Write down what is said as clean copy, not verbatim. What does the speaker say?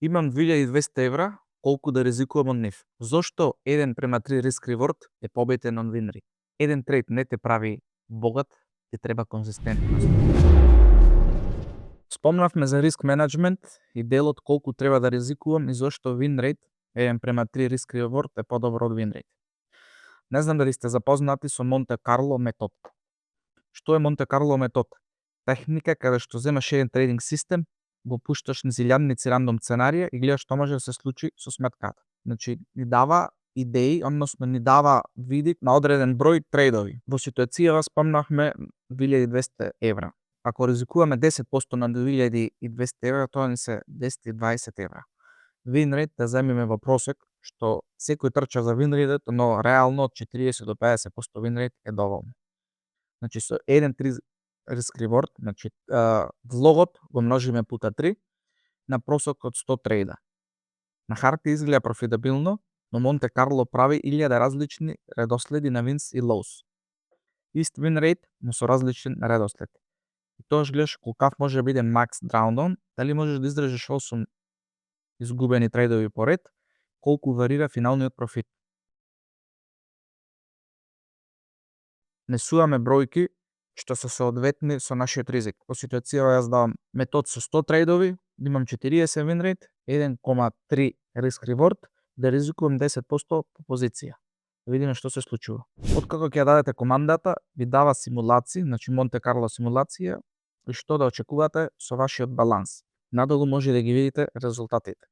Имам 2200 евра, колку да ризикувам од нив? Зошто 1:3 риск реворд е победен од win rate? Еден трейд не те прави богат, ти треба конзистентност. Спомнавме за риск менеджмент и делот колку треба да ризикувам и зошто win rate 1:3 риск реворд е подобро од win rate. Не знам дали сте запознати со Монте Карло метод. Што е Монте Карло метод? Техника каде што земаш еден трейдинг систем, го пушташ низ илјадници рандом сценарија и гледаш што може да се случи со сметката. Значи, ни дава идеи, односно ни дава видик на одреден број трейдови. Во ситуацијава спомнавме 2200 евра. Ако ризикуваме 10% на 2200 евра, тоа ни се 10-20 евра. Win rate да земиме во просек, што секој трча за win rate, но реално од 40 до 50% win rate е доволно. Значи со 1:3 risk reward, значи влогот го множиме пута 3 на просек од 100 трейда. На хартија изгледа профитабилно, но Монте Карло прави 1000 различни редоследи на wins и lows. Ист win rate, но со различен редослед. И тоаш гледаш колкав може да биде max drawdown, дали можеш да издржиш 8 изгубени трейдови поред, колку варира финалниот профит. Несуваме бројки што се соодветни со нашиот ризик. Во ситуацијава јас давам метод со 100 трейдови, да имам 40 win rate, 1:3 risk reward, да ризикувам 10% по позиција. Да видиме што се случува. Откако ќе ја дадете командата, ви дава симулации, значи Монте Карло симулација, и што да очекувате со вашиот баланс. Надолу може да ги видите резултатите.